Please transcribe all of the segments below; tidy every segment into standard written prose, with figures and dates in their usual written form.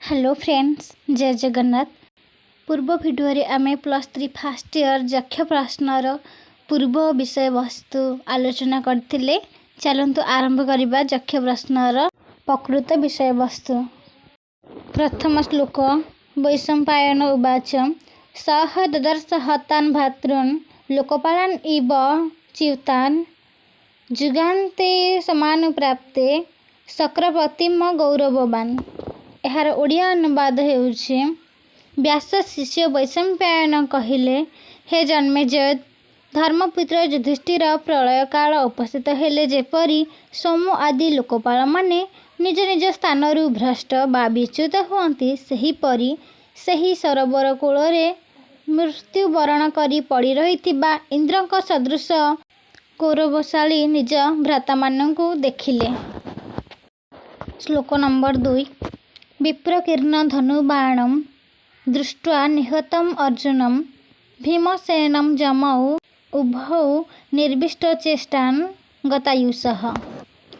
Hello friends, ଜୟ ଜଗନ୍ନାଥ। ପୂର୍ବ ଭିଡ଼ିଓରେ ଆମେ +3 ଫାଷ୍ଟ ଇୟର୍ ଯକ୍ଷ ପ୍ରଶ୍ନର ପୂର୍ବ ବିଷୟବସ୍ତୁ ଆଲୋଚନା କରିଥିଲେ। ଚାଲନ୍ତୁ ଆରମ୍ଭ କରିବା ଯକ୍ଷ ପ୍ରଶ୍ନର ପ୍ରକୃତ ବିଷୟବସ୍ତୁ। ପ୍ରଥମ ଶ୍ଲୋକ। ବୈଶମ୍ପାୟନ ଉବାଚ ସଃ ଦଦର୍ଶ ହତାନ୍ ଭ୍ରାତୃନ୍ ଲୋକପାଳାନ୍ ଇବ ଚ୍ୟୁତାନ୍ ଯୁଗାନ୍ତେ ସମାନୁପ୍ରାପ୍ତେ ଶକ୍ରପ୍ରତିମ ଗୌରବବାନ୍। ଏହାର ଓଡ଼ିଆ ଅନୁବାଦ ହେଉଛି, ବ୍ୟାସ ଶିଷ୍ୟ ବୈଶମ୍ପାୟନ କହିଲେ, ହେ ଜନ୍ମେଜୟ, ଧର୍ମପୁତ୍ର ଯୁଧିଷ୍ଠିର, ପ୍ରଳୟ କାଳ ଉପସ୍ଥିତ ହେଲେ ଯେପରି ସୋମ ଆଦି ଲୋକପାଳମାନେ ନିଜ ନିଜ ସ୍ଥାନରୁ ଭ୍ରଷ୍ଟ ବା ବିଚ୍ୟୁତ ହୁଅନ୍ତି, ସେହିପରି ସେହି ସରୋବର କୂଳରେ ମୃତ୍ୟୁବରଣ କରି ପଡ଼ି ରହିଥିବା ଇନ୍ଦ୍ରଙ୍କ ସଦୃଶ ଗୌରବଶାଳୀ ନିଜ ଭ୍ରାତାମାନଙ୍କୁ ଦେଖିଲେ। ଶ୍ଲୋକ ନମ୍ବର 2। ବିପ୍ରକୀର୍ଣ୍ଣ ଧନୁର୍ବାଣଂ ଦୃଷ୍ଟ୍ୱା ନିହତମ୍ ଅର୍ଜୁନମ୍ ଭୀମସେନଂ ଯମୌ ଉଭୌ ନିର୍ବିଷ୍ଟଚେଷ୍ଟାନ୍ ଗତାୟୁଷଃ।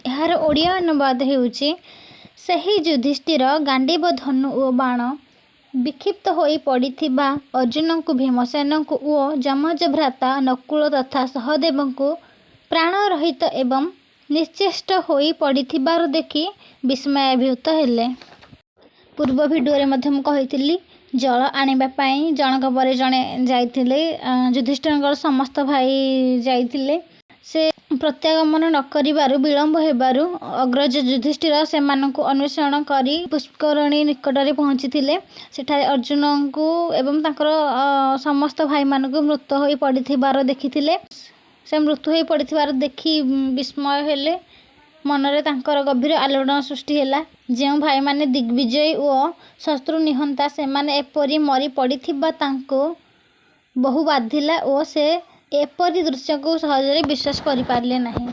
ଏହାର ଓଡ଼ିଆ ଅନୁବାଦ ହେଉଛି, ସେହି ଯୁଧିଷ୍ଠିର ଗାଣ୍ଡୀବ ଧନୁ ଓ ବାଣ ବିକ୍ଷିପ୍ତ ହୋଇ ପଡ଼ିଥିବା ଅର୍ଜୁନଙ୍କୁ, ଭୀମସେନଙ୍କୁ ଓ ଯମଜ ଭ୍ରାତା ନକୁଳ ତଥା ସହଦେବଙ୍କୁ ପ୍ରାଣରହିତ ଏବଂ ନିଶ୍ଚେଷ୍ଟ ହୋଇ ପଡ଼ିଥିବାର ଦେଖି ବିସ୍ମୟାଭିଭୂତ ହେଲେ। ପୂର୍ବ ଭିଡ଼ିଓରେ ମଧ୍ୟ ମୁଁ କହିଥିଲି, ଜଳ ଆଣିବା ପାଇଁ ଜଣକ ପରେ ଜଣେ ଯାଇଥିଲେ। ଯୁଧିଷ୍ଠିରଙ୍କର ସମସ୍ତ ଭାଇ ଯାଇଥିଲେ। ସେ ପ୍ରତ୍ୟାଗମନ ନ କରିବାରୁ, ବିଳମ୍ବ ହେବାରୁ ଅଗ୍ରଜ ଯୁଧିଷ୍ଠିର ସେମାନଙ୍କୁ ଅନ୍ୱେଷଣ କରି ପୁଷ୍କରିଣୀ ନିକଟରେ ପହଞ୍ଚିଥିଲେ। ସେଠାରେ ଅର୍ଜୁନଙ୍କୁ ଏବଂ ତାଙ୍କର ସମସ୍ତ ଭାଇମାନଙ୍କୁ ମୃତ ହୋଇ ପଡ଼ିଥିବାର ଦେଖିଥିଲେ। ସେ ମୃତ୍ୟୁ ହୋଇ ପଡ଼ିଥିବାର ଦେଖି ବିସ୍ମୟ ହେଲେ। ମନରେ ତାଙ୍କର ଗଭୀର ଆଲୋଡ଼ନ ସୃଷ୍ଟି ହେଲା। ଯେଉଁ ଭାଇମାନେ ଦିଗ୍ବିଜୟୀ ଓ ଶତ୍ରୁ ନିହନ୍ତା, ସେମାନେ ଏପରି ମରି ପଡ଼ିଥିବା ତାଙ୍କୁ ବହୁ ବାଧିଲା ଓ ସେ ଏପରି ଦୃଶ୍ୟକୁ ସହଜରେ ବିଶ୍ୱାସ କରିପାରିଲେ ନାହିଁ।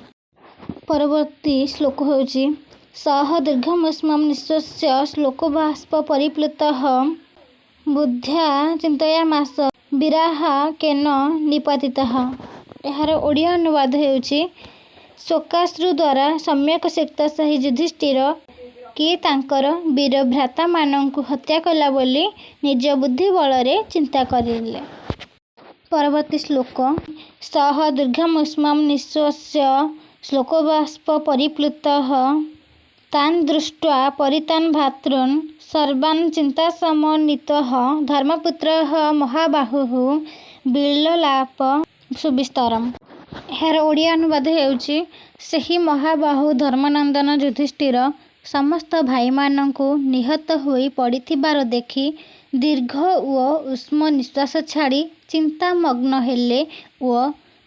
ପରବର୍ତ୍ତୀ ଶ୍ଲୋକ ହେଉଛି, ସଃ ଦୀର୍ଘମୁଷ୍ମଂ ନିଃଶ୍ୱସ୍ୟ ଶୋକବାଷ୍ପ ପରିପ୍ଲୁତଃ ବୁଦ୍ଧ୍ୟା ଚିନ୍ତୟାମାସ ବୀରାଃ କେନ ନିପାତିତାଃ। ଏହାର ଓଡ଼ିଆ ଅନୁବାଦ ହେଉଛି, ଶୋକାଶ୍ରୁ ଦ୍ୱାରା ସମ୍ୟକ ସିକ୍ତ ସେହି ଯୁଧିଷ୍ଠିର କିଏ ତାଙ୍କର ବୀର ଭ୍ରାତାମାନଙ୍କୁ ହତ୍ୟା କଲା ବୋଲି ନିଜ ବୁଦ୍ଧି ବଳରେ ଚିନ୍ତା କରିଲେ। ପରବର୍ତ୍ତୀ ଶ୍ଲୋକ। ସଃ ଦୀର୍ଘମୁଷ୍ମଂ ନିଃଶ୍ୱସ୍ୟ ଶୋକବାଷ୍ପ ପରିପ୍ଲୁତଃ ତାନ୍ ଦୃଷ୍ଟ୍ୱା ପରିତାନ୍ ଭ୍ରାତୃନ୍ ସର୍ବାନ୍ ଚିନ୍ତାସମନ୍ୱିତଃ ଧର୍ମପୁତ୍ରଃ ମହାବାହୁଃ ବିଳଲାପ ସୁବିସ୍ତରମ୍। ଏହାର ଓଡ଼ିଆ ଅନୁବାଦ ହେଉଛି, ସେହି ମହାବାହୁ ଧର୍ମନନ୍ଦନ ଯୁଧିଷ୍ଠିର ସମସ୍ତ ଭାଇମାନଙ୍କୁ ନିହତ ହୋଇ ପଡ଼ିଥିବାର ଦେଖି ଦୀର୍ଘ ଓ ଉଷ୍ମ ନିଃଶ୍ୱାସ ଛାଡ଼ି ଚିନ୍ତାମଗ୍ନ ହେଲେ ଓ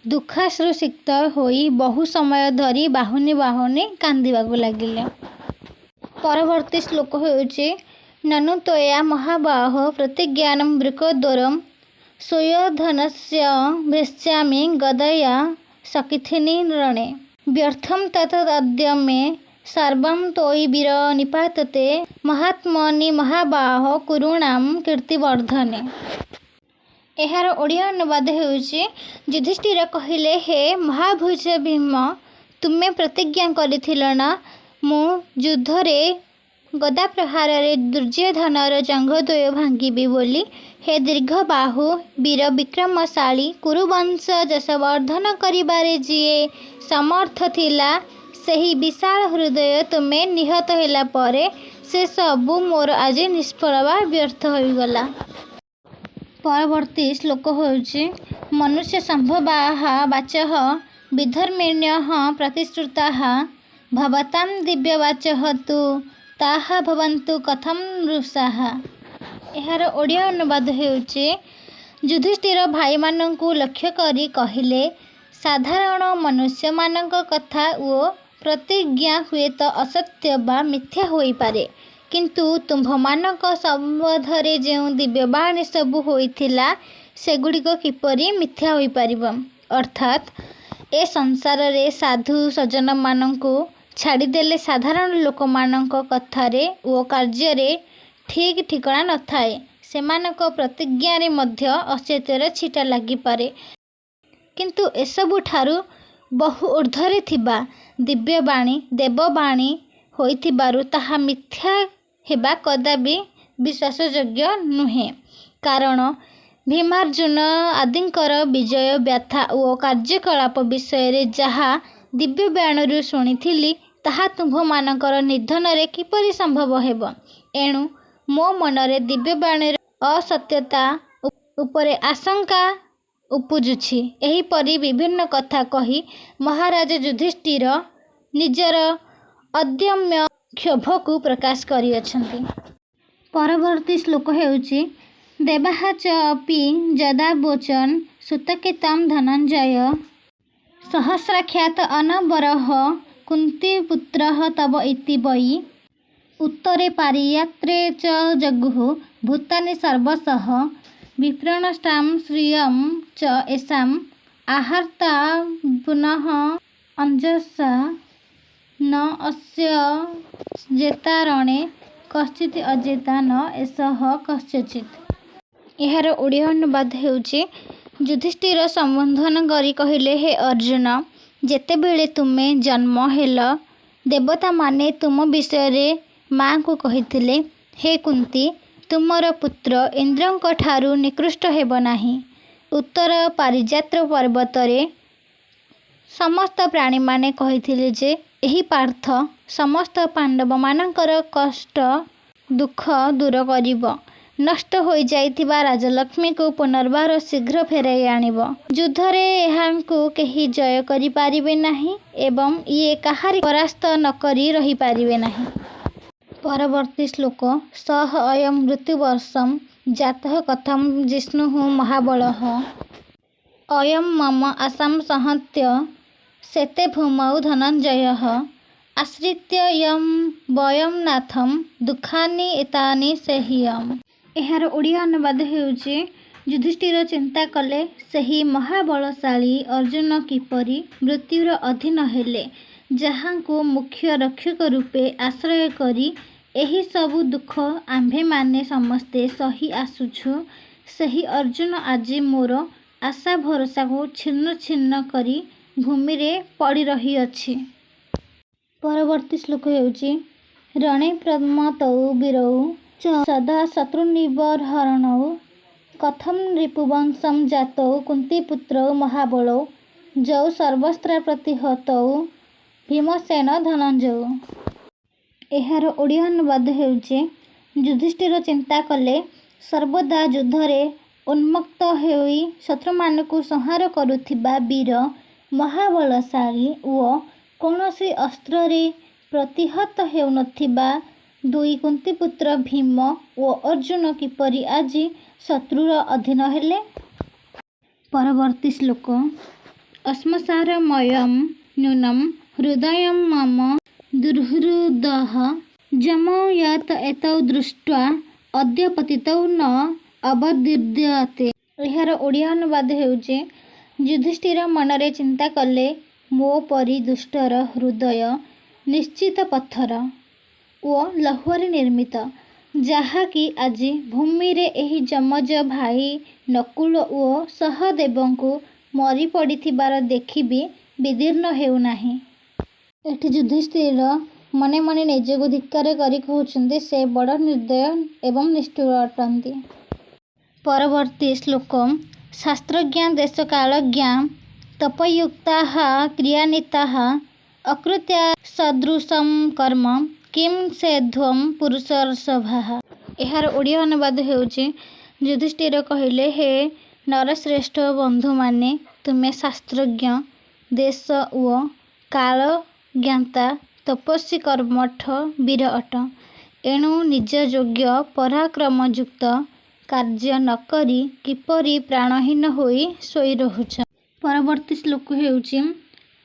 ଦୁଃଖାଶ୍ରୁସିକ୍ତ ହୋଇ ବହୁ ସମୟ ଧରି ବାହୁନି ବାହୁନି କାନ୍ଦିବାକୁ ଲାଗିଲେ। ପରବର୍ତ୍ତୀ ଶ୍ଲୋକ ହେଉଛି, ନନୁ ତ୍ୱୟା ମହାବାହୋ ପ୍ରତିଜ୍ଞାତଂ ବୃକୋଦର ସୁୟୋଧନସ୍ୟ ଭେତ୍ସ୍ୟାମି ଗଦୟା ଶକିଥିନି ରଣେ। ବ୍ୟର୍ଥଂ ତତ୍ ଅଦ୍ୟ ମେ ସର୍ବଂ ତ୍ୱୟି ବୀର ନିପାତତେ ମହାତ୍ମନି ମହାବାହୋ କୁରୁଣାଂ କୀର୍ତ୍ତିବର୍ଦ୍ଧନେ। ଏହାର ଓଡ଼ିଆ ଅନୁବାଦ ହେଉଛି, ଯୁଧିଷ୍ଠିର କହିଲେ, ହେ ମହାଭୁଜ ଭୀମ, ତୁମେ ପ୍ରତିଜ୍ଞା କରିଥିଲ ନା, ମୁଁ ଯୁଦ୍ଧରେ ଗଦା ପ୍ରହାରରେ ଦୁର୍ଯ୍ୟୋଧନର ଜଙ୍ଘଦ୍ୱୟ ଭାଙ୍ଗିବି ବୋଲି? ହେ ଦୀର୍ଘବାହୁ, ବୀର ବିକ୍ରମଶାଳୀ, କୁରୁବଂଶ ଯଶବର୍ଦ୍ଧନ କରିବାରେ ଯିଏ ସମର୍ଥ ଥିଲା, ସେହି ବିଶାଳ ହୃଦୟ, ତୁମେ ନିହତ ହେଲା ପରେ ସେ ସବୁ ମୋର ଆଜି ନିଷ୍ଫଳ ବା ବ୍ୟର୍ଥ ହୋଇଗଲା। ପରବର୍ତ୍ତୀ ଶ୍ଲୋକ ହେଉଛି, ମନୁଷ୍ୟ ସମ୍ଭବାଃ ବାଚଃ ବିଧର୍ମିଣ୍ୟଃ ପ୍ରତିଶ୍ରୁତାଃ ଭବତାଂ ଦିବ୍ୟ ବାଚଃ ତୁ ତାଃ ଭବନ୍ତୁ କଥଂ ମୃଷାଃ। ଏହାର ଓଡ଼ିଆ ଅନୁବାଦ ହେଉଛି, ଯୁଧିଷ୍ଠିର ଭାଇମାନଙ୍କୁ ଲକ୍ଷ୍ୟ କରି କହିଲେ, ସାଧାରଣ ମନୁଷ୍ୟମାନଙ୍କ କଥା ଓ ପ୍ରତିଜ୍ଞା ହୁଏତ ଅସତ୍ୟ ବା ମିଥ୍ୟା ହୋଇପାରେ, କିନ୍ତୁ ତୁମ୍ଭମାନଙ୍କ ସମ୍ବନ୍ଧରେ ଯେଉଁ ଦିବ୍ୟବାଣୀ ସବୁ ହୋଇଥିଲା, ସେଗୁଡ଼ିକ କିପରି ମିଥ୍ୟା ହୋଇପାରିବ? ଅର୍ଥାତ୍ ଏ ସଂସାରରେ ସାଧୁ ସଜ୍ଜନମାନଙ୍କୁ ଛାଡ଼ିଦେଲେ ସାଧାରଣ ଲୋକମାନଙ୍କ କଥାରେ ଓ କାର୍ଯ୍ୟରେ ଠିକ୍ ଠିକଣା ନଥାଏ। ସେମାନଙ୍କ ପ୍ରତିଜ୍ଞାରେ ମଧ୍ୟ ଅସତ୍ୟର ଛିଟା ଲାଗିପାରେ। କିନ୍ତୁ ଏସବୁଠାରୁ ବହୁ ଊର୍ଦ୍ଧ୍ୱରେ ଥିବା ଦିବ୍ୟବାଣୀ ଦେବବାଣୀ ହୋଇଥିବାରୁ ତାହା ମିଥ୍ୟା ହେବା କଦାପି ବିଶ୍ୱାସଯୋଗ୍ୟ ନୁହେଁ। କାରଣ ଭୀମାର୍ଜୁନ ଆଦିଙ୍କର ବିଜୟ ଗାଥା ଓ କାର୍ଯ୍ୟକଳାପ ବିଷୟରେ ଯାହା ଦିବ୍ୟବାଣୀରୁ ଶୁଣିଥିଲି, ତାହା ତୁମ୍ଭମାନଙ୍କର ନିଧନରେ କିପରି ସମ୍ଭବ ହେବ? ଏଣୁ ମୋ ମନରେ ଦିବ୍ୟବାଣୀର ଅସତ୍ୟତା ଉପରେ ଆଶଙ୍କା ଉପୁଜୁଛି। ଏହିପରି ବିଭିନ୍ନ କଥା କହି ମହାରାଜ ଯୁଧିଷ୍ଠିର ନିଜର ଅଦମ୍ୟ କ୍ଷୋଭକୁ ପ୍ରକାଶ କରିଅଛନ୍ତି। ପରବର୍ତ୍ତୀ ଶ୍ଲୋକ ହେଉଛି ଦେବାଃ ଚ ଅପି ଯଦାବୋଚନ୍ ସୁତକେ ତଂ ଧନଞ୍ଜୟ ସହସ୍ରାକ୍ଷାତ ଅନବରଃ କୁନ୍ତୀପୁତ୍ରଃ ତବ ଇତି ବୈ। ଉତ୍ତରେ ପାରିଜାତ୍ରେ ଚ ଜଗୁଃ ଭୂତାନି ସର୍ବଶଃ ବିପ୍ରନଷ୍ଟାଂ ଶ୍ରିୟଂ ଚ ୟେଷାମ୍ ଆହର୍ତ୍ତା ପୁନଃ ଅଞ୍ଜସା ନ ଅସ୍ୟ ଜେତା ରଣେ କଶ୍ଚିତ୍ ଅଜେତା ନ ଏଷଃ କସ୍ୟଚିତ୍। ଏହାର ଓଡ଼ିଆ ଅନୁବାଦ ହେଉଛି, ଯୁଧିଷ୍ଠିର ସମ୍ବୋଧନ କରି କହିଲେ, ହେ ଅର୍ଜୁନ! ଯେତେବେଳେ ତୁମେ ଜନ୍ମ ହେଲ, ଦେବତାମାନେ ତୁମ ବିଷୟରେ ମାଆଙ୍କୁ କହିଥିଲେ, ହେ କୁନ୍ତୀ! ତୁମର ପୁତ୍ର ଇନ୍ଦ୍ରଙ୍କଠାରୁ ନିକୃଷ୍ଟ ହେବ ନାହିଁ। ଉତ୍ତର ପାରିଜାତ ପର୍ବତରେ ସମସ୍ତ ପ୍ରାଣୀମାନେ କହିଥିଲେ ଯେ, ଏହି ପାର୍ଥ ସମସ୍ତ ପାଣ୍ଡବମାନଙ୍କର କଷ୍ଟ ଦୁଃଖ ଦୂର କରିବ, ନଷ୍ଟ ହୋଇଯାଇଥିବା ରାଜଲକ୍ଷ୍ମୀଙ୍କୁ ପୁନର୍ବାର ଶୀଘ୍ର ଫେରାଇ ଆଣିବ, ଯୁଦ୍ଧରେ ଏହାଙ୍କୁ କେହି ଜୟ କରିପାରିବେ ନାହିଁ ଏବଂ ଇଏ କାହାରିକୁ ପରାସ୍ତ ନକରି ରହିପାରିବେ ନାହିଁ। ପରବର୍ତ୍ତୀ ଶ୍ଲୋକ ସଃ ଅୟଂ ମୃତ୍ୟୁବଶଂ ଜାତଃ କଥଂ ଜିଷ୍ଣୁଃ ମହାବଳଃ। ଅୟଂ ମମ ଆଶାଂ ସଂହତ୍ୟ ଶେତେ ଭୂମୌ ଧନଞ୍ଜୟଃ। ଆଶ୍ରିତ୍ୟ ୟଂ ବୟଂ ନାଥଂ ଦୁଃଖାନି ଏତାନି ସେହିୟଂ। ଏହାର ଓଡ଼ିଆ ଅନୁବାଦ ହେଉଛି, ଯୁଧିଷ୍ଠିର ଚିନ୍ତା କଲେ, ସେହି ମହାବଳଶାଳୀ ଅର୍ଜୁନ କିପରି ମୃତ୍ୟୁର ଅଧୀନ ହେଲେ, ଯାହାଙ୍କୁ ମୁଖ୍ୟ ରକ୍ଷକ ରୂପେ ଆଶ୍ରୟ କରି ଏହିସବୁ ଦୁଃଖ ଆମ୍ଭେମାନେ ସମସ୍ତେ ସହି ଆସୁଛୁ, ସେହି ଅର୍ଜୁନ ଆଜି ମୋର ଆଶା ଭରସାକୁ ଛିନ୍ନ ଛିନ୍ନ କରି ଭୂମିରେ ପଡ଼ିରହିଅଛି। ପରବର୍ତ୍ତୀ ଶ୍ଲୋକ ହେଉଛି ରଣେ ପ୍ରମତ୍ତୌ ବୀରୌ ଚ ସଦା ଶତ୍ରୁନିବର୍ହଣୌ କଥଂ ରିପୁବଂଶଂ ଜାତୌ କୁନ୍ତୀପୁତ୍ରୌ ମହାବଳୌ ଯୌ ସର୍ବସ୍ତ୍ରାପ୍ରତିହତୌ ଭୀମସେନ ଧନଞ୍ଜୟୌ। ଏହାର ଓଡ଼ିଆ ଅନୁବାଦ ହେଉଛି, ଯୁଧିଷ୍ଠିର ଚିନ୍ତା କଲେ, ସର୍ବଦା ଯୁଦ୍ଧରେ ଉନ୍ମତ୍ତ ହୋଇ ଶତ୍ରୁମାନଙ୍କୁ ସଂହାର କରୁଥିବା ବୀର, ମହାବଳଶାଳୀ ଓ କୌଣସି ଅସ୍ତ୍ରରେ ପ୍ରତିହତ ହେଉନଥିବା ଦୁଇ କୁନ୍ତୀପୁତ୍ର ଭୀମ ଓ ଅର୍ଜୁନ କିପରି ଆଜି ଶତ୍ରୁର ଅଧୀନ ହେଲେ? ପରବର୍ତ୍ତୀ ଶ୍ଲୋକ ଅଶ୍ମସାରମୟଂ ନୂନଂ ହୃଦୟଂ ମମ ଦୁର୍ହୃଦଃ। ଯମୌ ୟତ ଏତୌ ଦୃଷ୍ଟ୍ୱା ଅଦ୍ୟ ପତିତୌ ନ ଅବଦିଦ୍ୟତେ। ଏହାର ଓଡ଼ିଆ ଅନୁବାଦ ହେଉଛି, ଯୁଧିଷ୍ଠିର ମନରେ ଚିନ୍ତା କଲେ, ମୋ ପରି ଦୁଷ୍ଟର ହୃଦୟ ନିଶ୍ଚିତ ପଥର ଓ ଲୌହରେ ନିର୍ମିତ, ଯାହାକି ଆଜି ଭୂମିରେ ଏହି ଯମଜ ଭାଇ ନକୁଳ ଓ ସହଦେବଙ୍କୁ ମରି ପଡ଼ିଥିବାର ଦେଖି ବି ବିଦୀର୍ଣ୍ଣ ହେଉନାହିଁ। ଏଠି ଯୁଧିଷ୍ଠିର ମନେ ମନେ ନିଜକୁ ଧିକ୍କାର କରି କହୁଛନ୍ତି, ସେ ବଡ଼ ନିର୍ଦ୍ଦୟ ଏବଂ ନିଷ୍ଠୁର ଅଟନ୍ତି। ପରବର୍ତ୍ତୀ ଶ୍ଲୋକ ଶାସ୍ତ୍ରଜ୍ଞା ଦେଶକାଳଜ୍ଞା ତପୋୟୁକ୍ତାଃ କ୍ରିୟାନ୍ୱିତାଃ ଅକୃତ୍ୟା ସଦୃଶଂ କର୍ମ କିଂ ସେଧ୍ୱଂ ପୁରୁଷର୍ଷଭାଃ। ଏହାର ଓଡ଼ିଆ ଅନୁବାଦ ହେଉଛି, ଯୁଧିଷ୍ଠିର କହିଲେ, ହେ ନରଶ୍ରେଷ୍ଠ ବନ୍ଧୁମାନେ, ତୁମେ ଶାସ୍ତ୍ରଜ୍ଞ, ଦେଶ ଓ କାଳ ଜ୍ଞାତା, ତପସ୍ୱୀ, କର୍ମଠ, ବୀର ଅଟ। ଏଣୁ ନିଜ ଯୋଗ୍ୟ ପରାକ୍ରମଯୁକ୍ତ କାର୍ଯ୍ୟ ନ କରି କିପରି ପ୍ରାଣହୀନ ହୋଇ ଶୋଇ ରହୁଛ? ପରବର୍ତ୍ତୀ ଶ୍ଲୋକ ହେଉଛି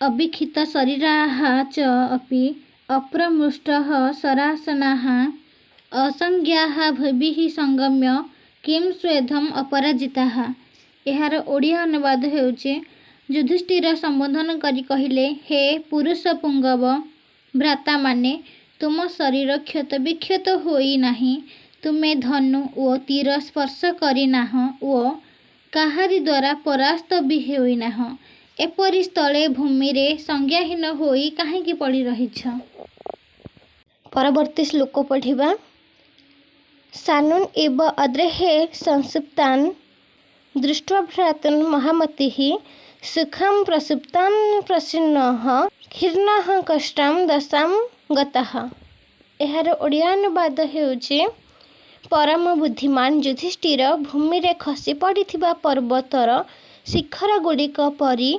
ଅବିକ୍ଷିତ ଶରୀରାଃ ଚ ଅପି ଅପ୍ରମୃଷ୍ଟଃ ଶରାସନାଃ ଅସଂଜ୍ଞାଃ ଭୂଭିଃ ସଂଗମ୍ୟ କିଂ ସ୍ୱେଧମ୍ ଅପରାଜିତାଃ। ଏହାର ଓଡ଼ିଆ ଅନୁବାଦ ହେଉଛି, ଯୁଧିଷ୍ଠିର ସମ୍ବୋଧନ କରି କହିଲେ, ହେ ପୁରୁଷପୁଙ୍ଗବ ଭ୍ରାତାମାନେ, ତୁମ ଶରୀର କ୍ଷତବିକ୍ଷତ ହୋଇ ନାହିଁ, ତୁମେ ଧନୁ ଓ ତୀର ସ୍ପର୍ଶ କରିନାହଁ ଓ କାହାରି ଦ୍ୱାରା ପରାସ୍ତ ବି ହୋଇନାହଁ, ଏପରି ସ୍ଥଳେ ଭୂମିରେ ସଂଜ୍ଞାହୀନ ହୋଇ କାହିଁକି ପଡ଼ିରହିଛ? ପରବର୍ତ୍ତୀ ଶ୍ଲୋକ ପଢ଼ିବା। ସାନୁନ୍ ଇବ ଅଦ୍ରେଃ ସଂସୁପ୍ତାନ୍ ଦୃଷ୍ଟ୍ୱା ଭ୍ରାତୃନ୍ ମହାମତିଃ ସୁଖଂ ପ୍ରସୁପ୍ତାନ୍ ପ୍ରସନ୍ନଃ ଖିନ୍ନଃ କଷ୍ଟାଂ ଦଶାଂ ଗତଃ। ଏହାର ଓଡ଼ିଆ ଅନୁବାଦ ହେଉଛି, ପରମ ବୁଦ୍ଧିମାନ ଯୁଧିଷ୍ଠିର ଭୂମିରେ ଖସି ପଡ଼ିଥିବା ପର୍ବତର ଶିଖରଗୁଡ଼ିକ ପରି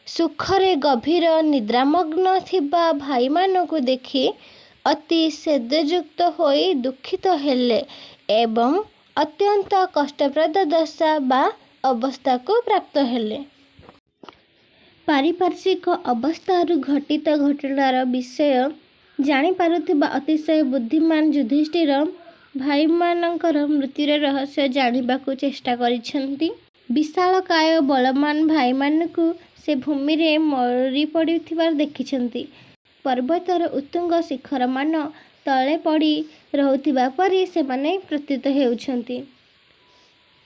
ସୁଖରେ ଗଭୀର ନିଦ୍ରାମଗ୍ନ ଥିବା ଭାଇମାନଙ୍କୁ ଦେଖି ଅତି ଖେଦଯୁକ୍ତ ହୋଇ ଦୁଃଖିତ ହେଲେ ଏବଂ ଅତ୍ୟନ୍ତ କଷ୍ଟପ୍ରଦ ଦଶା ବା ଅବସ୍ଥାକୁ ପ୍ରାପ୍ତ ହେଲେ। ପାରିପାର୍ଶ୍ୱିକ ଅବସ୍ଥାରୁ ଘଟିତ ଘଟଣାର ବିଷୟ ଜାଣିପାରୁଥିବା ଅତିଶୟ ବୁଦ୍ଧିମାନ ଯୁଧିଷ୍ଠିର ଭାଇମାନଙ୍କର ମୃତ୍ୟୁର ରହସ୍ୟ ଜାଣିବାକୁ ଚେଷ୍ଟା କରିଛନ୍ତି। ବିଶାଳକାୟ ବଳବାନ ଭାଇମାନଙ୍କୁ ସେ ଭୂମିରେ ମରିପଡ଼ିଥିବାର ଦେଖିଛନ୍ତି। ପର୍ବତର ଉତ୍ତୁଙ୍ଗ ଶିଖରମାନ ତଳେ ପଡ଼ି ରହୁଥିବା ପରି ସେମାନେ ପ୍ରତୀତ ହେଉଛନ୍ତି।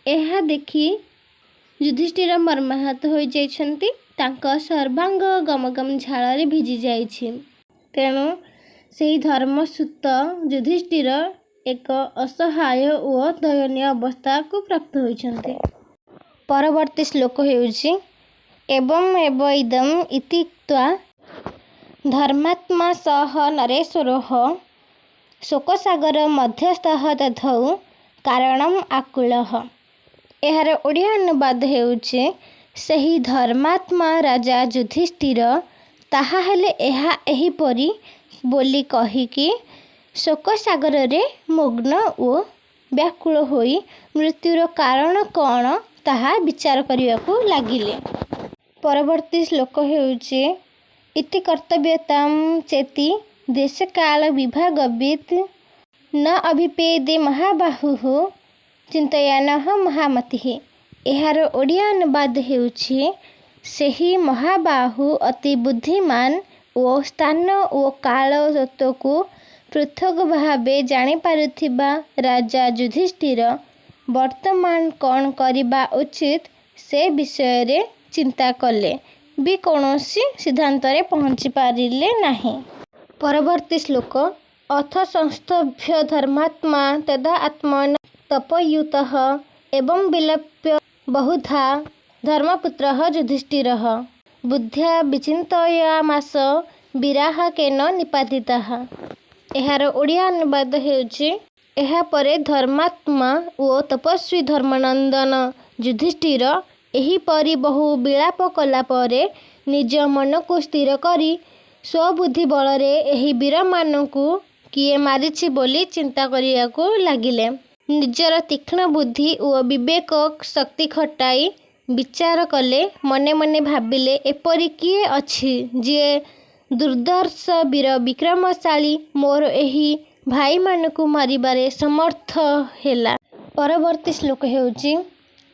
ଏହା ଦେଖି ଯୁଧିଷ୍ଠିର ମର୍ମାହତ ହୋଇଯାଇଛନ୍ତି। ତାଙ୍କ ସର୍ବାଙ୍ଗ ଗମଗମ ଝାଳରେ ଭିଜିଯାଇଛି। ତେଣୁ ସେହି ଧର୍ମସୁତ ଯୁଧିଷ୍ଠିର ଏକ ଅସହାୟ ଓ ଦୟନୀୟ ଅବସ୍ଥାକୁ ପ୍ରାପ୍ତ ହୋଇଛନ୍ତି। ପରବର୍ତ୍ତୀ ଶ୍ଲୋକ ହେଉଛି, ଏବମେବ ଇଦଂ ଇତ୍ୟୁକ୍ତ୍ୱା ଧର୍ମାତ୍ମା ସଃ ନରେଶ୍ୱରଃ ଶୋକସାଗର ମଧ୍ୟସ୍ଥଃ ଦଧୌ କାରଣମ୍ ଆକୁଳଃ। ଏହାର ଓଡ଼ିଆ ଅନୁବାଦ ହେଉଛି, ସେହି ଧର୍ମାତ୍ମା ରାଜା ଯୁଧିଷ୍ଠିର ତାହାହେଲେ ଏହା ଏହିପରି ବୋଲି କହିକି ଶୋକସାଗରରେ ମଗ୍ନ ଓ ବ୍ୟାକୁଳ ହୋଇ ମୃତ୍ୟୁର କାରଣ କ'ଣ ତାହା ବିଚାର କରିବାକୁ ଲାଗିଲେ। ପରବର୍ତ୍ତୀ ଶ୍ଲୋକ ହେଉଛି, ଇତି କର୍ତ୍ତବ୍ୟତାଂ ଚେତି ଦେଶକାଳ ବିଭାଗବିତ୍ ନ ଅଭିପେଦେ ମହାବାହୁଃ ଚିନ୍ତୟାନଃ ମହାମତିଃ। ଏହାର ଓଡ଼ିଆ ଅନୁବାଦ ହେଉଛି, ସେହି ମହାବାହୁ ଅତି ବୁଦ୍ଧିମାନ ଓ ସ୍ଥାନ ଓ କାଳ ତତ୍ତ୍ୱକୁ ପୃଥକ୍ ଭାବେ ଜାଣିପାରୁଥିବା ରାଜା ଯୁଧିଷ୍ଠିର ବର୍ତ୍ତମାନ କ'ଣ କରିବା ଉଚିତ ସେ ବିଷୟରେ ଚିନ୍ତା କଲେ ବି କୌଣସି ସିଦ୍ଧାନ୍ତରେ ପହଞ୍ଚି ପାରିଲେ ନାହିଁ। ପରବର୍ତ୍ତୀ ଶ୍ଲୋକ, ଅଥ ସଂସ୍ତଭ୍ୟ ଧର୍ମାତ୍ମା ତଦା ଆତ୍ମନ ତପୋୟୁତଃ ଏବଂ ବିଲପ୍ୟ ବହୁଧା ଧର୍ମପୁତ୍ରଃ ଯୁଧିଷ୍ଠିରଃ ବୁଦ୍ଧ୍ୟା ବିଚିନ୍ତୟାମାସ ବୀରାଃ କେନ ନିପାତିତାଃ। ଏହାର ଓଡ଼ିଆ ଅନୁବାଦ ହେଉଛି, ଏହାପରେ ଧର୍ମାତ୍ମା ଓ ତପସ୍ୱୀ ଧର୍ମନନ୍ଦନ ଯୁଧିଷ୍ଠିର ଏହିପରି ବହୁ ବିଳାପ କଲା ପରେ ନିଜ ମନକୁ ସ୍ଥିର କରି ସ୍ୱବୁଦ୍ଧି ବଳରେ ଏହି ବୀରମାନଙ୍କୁ କିଏ ମାରିଛି ବୋଲି ଚିନ୍ତା କରିବାକୁ ଲାଗିଲେ। ନିଜର ତୀକ୍ଷ୍ଣ ବୁଦ୍ଧି ଓ ବିବେକ ଶକ୍ତି ଖଟାଇ ବିଚାର କଲେ। ମନେ ମନେ ଭାବିଲେ, ଏପରି କିଏ ଅଛି ଯିଏ ଦୁର୍ଦ୍ଧର୍ଷ ବୀର ବିକ୍ରମଶାଳୀ ମୋର ଏହି ଭାଇମାନଙ୍କୁ ମାରିବାରେ ସମର୍ଥ ହେଲା? ପରବର୍ତ୍ତୀ ଶ୍ଲୋକ ହେଉଛି,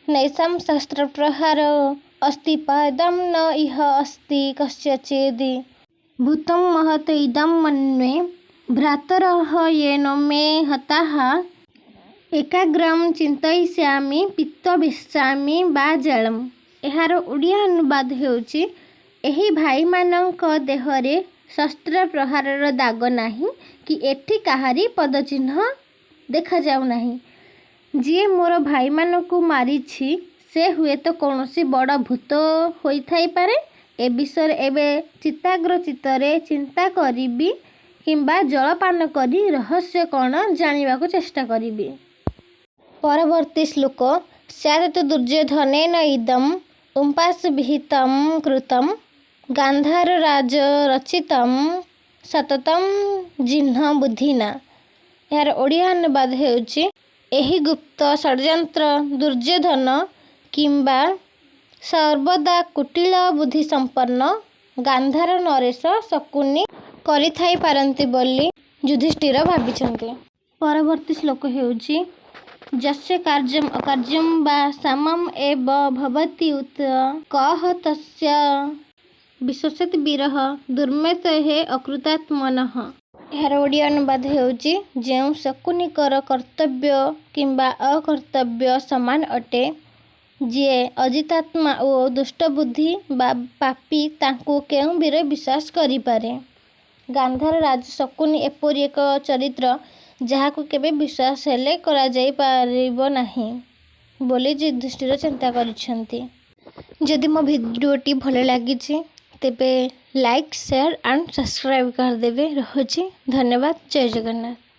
ନୈଷାଂ ଶସ୍ତ୍ରପ୍ରହାରୋ ଅସ୍ତି ପାଦଂ ନ ଇହ ଅସ୍ତି କସ୍ୟଚିଦ୍ ଭୂତଂ ମହତ୍ ଇଦଂ ମନ୍ୟେ ଭ୍ରାତରଃ ୟେନ ମେ ହତାଃ ଏକାଗ୍ରଂ ଚିନ୍ତୟିଷ୍ୟାମି ପୀତ୍ୱା ଭେତ୍ସ୍ୟାମି ବା ଜଳମ୍। ଏହାର ଓଡ଼ିଆ ଅନୁବାଦ ହେଉଛି, ଏହି ଭାଇମାନଙ୍କ ଦେହରେ ଶସ୍ତ୍ର ପ୍ରହାରର ଦାଗ ନାହିଁ କି ଏଠି କାହାରି ପଦଚିହ୍ନ ଦେଖାଯାଉନାହିଁ। ଯିଏ ମୋର ଭାଇମାନଙ୍କୁ ମାରିଛି ସେ ହୁଏତ କୌଣସି ବଡ଼ ଭୂତ ହୋଇଥାଇପାରେ। ଏ ବିଷୟରେ ଏବେ ଚିତ୍ତାଗ୍ର ଚିତ୍ତରେ ଚିନ୍ତା କରିବି କିମ୍ବା ଜଳ ପାନ କରି ରହସ୍ୟ କ'ଣ ଜାଣିବାକୁ ଚେଷ୍ଟା କରିବି। ପରବର୍ତ୍ତୀ ଶ୍ଲୋକ, ସ୍ୟାଦତ ଦୁର୍ଯ୍ୟୋଧନେନ ଇଦଂ ଉପାଂଶୁବିହିତଂ କୃତଂ ଗାନ୍ଧାରରାଜ ରଚିତଂ ସତତଂ ଜିହ୍ନ ବୁଦ୍ଧିନା। ଏହାର ଓଡ଼ିଆ ଅନୁବାଦ ହେଉଛି, ଏହି ଗୁପ୍ତ ଷଡ଼ଯନ୍ତ୍ର ଦୁର୍ଯ୍ୟୋଧନ କିମ୍ବା ସର୍ବଦା କୁଟିଳ ବୁଦ୍ଧିସମ୍ପନ୍ନ ଗାନ୍ଧାର ନରେଶ ଶକୁନି କରିଥାଇପାରନ୍ତି ବୋଲି ଯୁଧିଷ୍ଠିର ଭାବିଛନ୍ତି। ପରବର୍ତ୍ତୀ ଶ୍ଲୋକ ହେଉଛି, ଯସ୍ୟ କାର୍ଯ୍ୟମ୍ ଅକାର୍ଯ୍ୟଂ ବା ସମମ୍ ଏବ ଭବତି ଉତ କଃ ତସ୍ୟ ବିଶ୍ୱସେତ୍ ବୀରଃ ଦୁର୍ମତେଃ ଅକୃତାତ୍ମନଃ। ଏହାର ଓଡ଼ିଆ ଅନୁବାଦ ହେଉଛି, ଯେଉଁ ଶକୁନିଙ୍କର କର୍ତ୍ତବ୍ୟ କିମ୍ବା ଅକର୍ତ୍ତବ୍ୟ ସମାନ ଅଟେ, ଯିଏ ଅଜିତାତ୍ମା ଓ ଦୁଷ୍ଟବୁଦ୍ଧି ବା ପାପୀ, ତାଙ୍କୁ କେଉଁ ବୀର ବିଶ୍ୱାସ କରିପାରେ? ଗାନ୍ଧାର ରାଜ ଶକୁନି ଏପରି ଏକ ଚରିତ୍ର, ଯାହାକୁ କେବେ ବିଶ୍ୱାସ ହେଲେ କରାଯାଇପାରିବ ନାହିଁ ବୋଲି ଯୁଧିଷ୍ଠିର ଚିନ୍ତା କରିଛନ୍ତି। ଯଦି ମୋ ଭିଡ଼ିଓଟି ଭଲ ଲାଗିଛି, ତେବେ ଲାଇକ୍, ସେୟାର ଆଣ୍ଡ ସବସ୍କ୍ରାଇବ୍ କରିଦେବେ। ରହୁଛି, ଧନ୍ୟବାଦ, ଜୟ ଜଗନ୍ନାଥ।